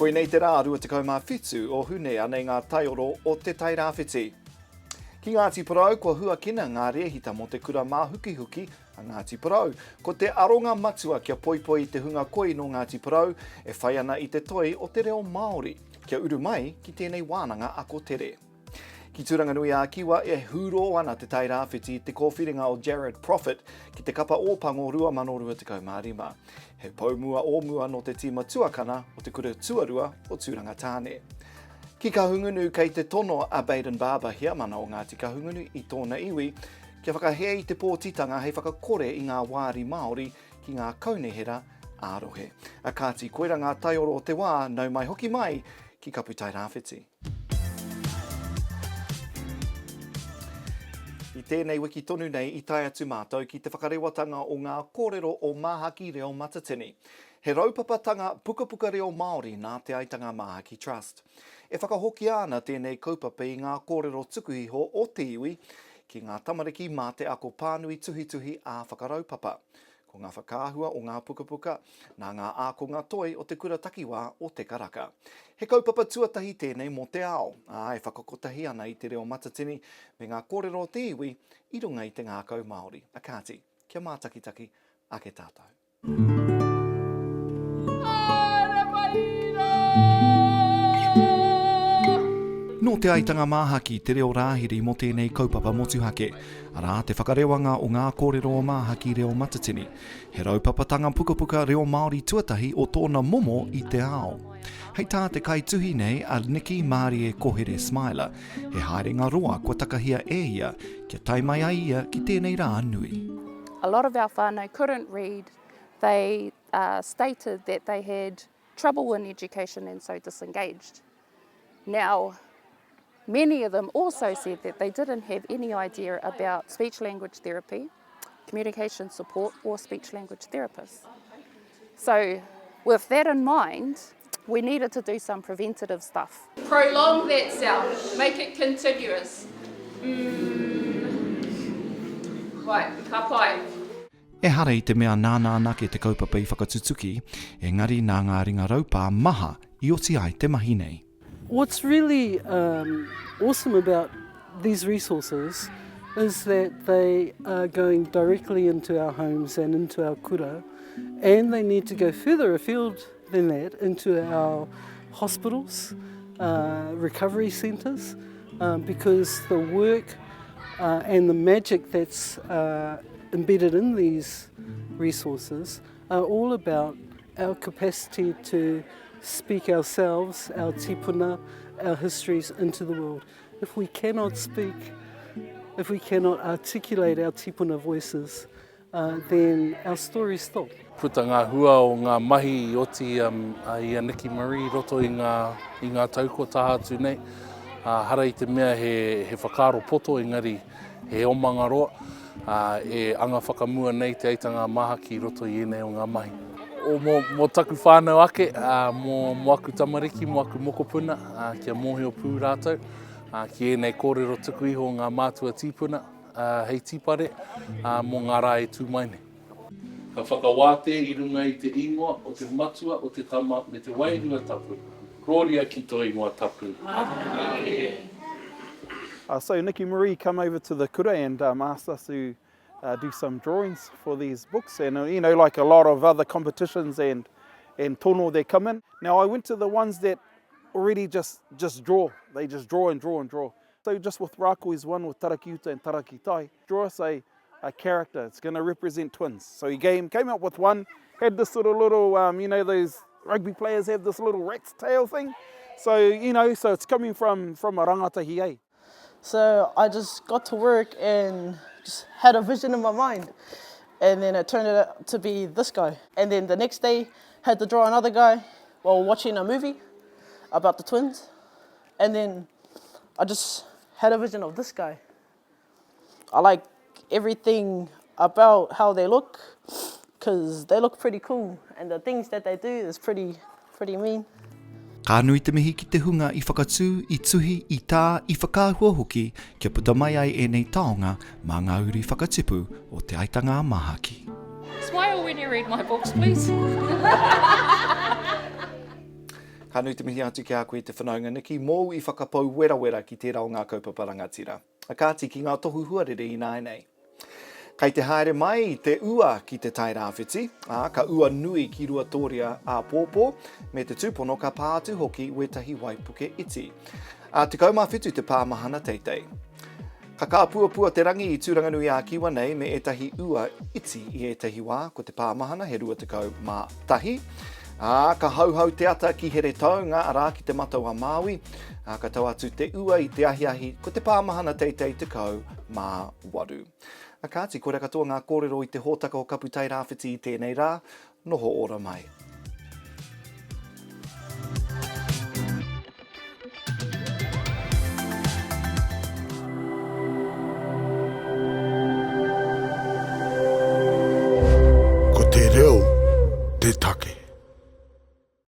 Koinei te rā 27 o Hune anei ngā taioro o Te Tairāwhiti. Ki Ngāti Porou, kua huakina ngā rēhita mō te kura māhukihuki a Ngāti Porou. Ko te aronga matua kia poipoi i te hunga koi nō Ngāti Porou e whai ana i te toi o te reo Māori, kia uru mai ki tēnei wānanga ako tere. Ki Tūranganui-ā-Kiwa e hūrō ana Te Tairāwhiti i te kōwhiringa o Jared Proffitt ki te kapa Ōpango 2025. He pou mua o mua nō te tīma tuakana o te kura tuarua o Tūranga Tāne. Ki Kahungunu kei te tono a Bayden Barber, heamana o Ngāti Kahungunu i tōna iwi, kia whakahē i te pōtitanga hei whakakore i ngā wāri Māori ki ngā kaunihera ā-rohe. A kāti, koira ngā taioro o te wā, nau mai hoki mai ki Kaputairāwhiti. I tēnei wiki tonu nei i tae atu mātou ki te whakarewatanga o ngā kōrero o Māhaki Reo Matatini. He raupapatanga pukapuka reo Māori nā Te Aitanga Māhaki Trust. E whakahokia ana tēnei kaupapa i ngā kōrero tuku iho o te iwi ki ngā tamariki mā te ako pānui tuhituhi ā-whakaraupapa. Ko ngā whakaahua o ngā pukapuka nā ngā ākonga toi o te kura takiwā o Te Karaka. He kaupapa tuatahi tēnei mō te ao, ā, e whakakotahi ana i te reo matatini me ngā kōrero o te iwi i runga i te ngākau Māori. A kāti, kia mātakitaki ake tātou. Haere mai rā! Nō Te Aitanga Māhaki te reo rāhiri mō tēnei kaupapa motuhake, arā, te whakarewanga o ngā kōrero o Māhaki Reo Matatini, he raupapatanga pukapuka reo Māori tuatahi o tōna momo i te ao. Hei tā te kaituhi nei a Nikki Mārie Kohere Smiler, he haerenga roa kua takahia e ia kia tae mai ai ia ki tēnei rā nui. A lot of our whānau couldn't read, they stated that they had trouble in education and so disengaged. Now, many of them also said that they didn't have any idea about speech language therapy, communication support or speech language therapists. So with that in mind, we needed to do some preventative stuff. Prolong that sound, make it continuous. Mm. Right, ka pai. Ehara i te mea nāna anake te kaupapa i whakatutuki, engari nā ngā ringa raupā maha i oti ai te mahi nei. What's really um, awesome about these resources is that they are going directly into our homes and into our kura, and they need to go further afield than that into our hospitals, uh, recovery centres, um, because the work uh, and the magic that's uh, embedded in these resources are all about our capacity to speak ourselves, our tipuna, our histories into the world. If we cannot speak, if we cannot articulate our tipuna voices, uh, then our stories stop. Puta ngā hua o ngā mahi i oti um, i a Nikki Marie i roto i ngā, i ngā tau kua taha atu nei. Uh, hara i te mea he, he whakaaro poto engari he omanga roa, uh, e anga whakamua nei te aitanga a Māhaki i roto i ēnei o ngā mahi. O, mō, mō taku whānau ake, uh, mō, mō aku tamariki, mō aku mokopuna, uh, kia mōhio pū rātou uh, ki ēnei kōrero tuku iho o ngā mātua tīpuna, hei tīpare mō ngā rā e tū mai nei. Ka whakawātea i runga i te ingoa o te Matua, o te Tama, me te Wairua Tapu. Korōria ki tō ingoa tapu. Āmine. So Nikki Marie come over to the kura and um, asked us to uh, do some drawings for these books and uh, you know like a lot of other competitions and and tono that come in. Now I went to the ones that already just just draw. They just draw and draw and draw. So just with Rākoi's one with Tarakiuta and Tarakitai, draw us a, a character. It's going to represent twins. So he came, came up with one, had this sort of little, um, you know, those rugby players have this little rat's tail thing. So, you know, so it's coming from, from a rangatahi, eh? So I just got to work and just had a vision in my mind. And then it turned out to be this guy. And then the next day, had to draw another guy while watching a movie about the twins. And then I just had a vision of this guy. I like everything about how they look because they look pretty cool and the things that they do is pretty, pretty mean. Ka nui te mihi ki te hunga i whakatū, i tuhi, i tā, i whakaahua hoki kia puta mai ai ēnei taonga mā ngā uri whakatipu o Te Aitanga-a-Māhaki. Smile when you read my books, please. Ka nui te mihi atu ki a koe te whanaunga Nikki, mōu i whakapau werawera ki tērā o ngā kaupapa rangatira. A kāti ki ngā tohu huarere ināianei. Kei te haere mai te ua ki Te Tai Rāwhiti, ā, ka ua nui ki Ruatōria āpōpō, me te tūpono ka pā atu hoki wētahi waipuke iti. Ā, 17 te pāmahana teitei. Ka kāpuapua te rangi i Tūranganui-ā-Kiwa nei me ētahi ua iti i ētahi wā, ko te pāmahana he 21. Ā, ka hauhau te ata ki Heretaunga, arā, ki Te Matau-a-Māui, ā, ka tau atu te ua i te ahiahi, ko te pāmahana teitei 18. A kāti, koira katoa ngā kōrero i te hōtaka o Kapu Tairāwhiti i tēnei rā, noho ora mai. Ko te reo te take.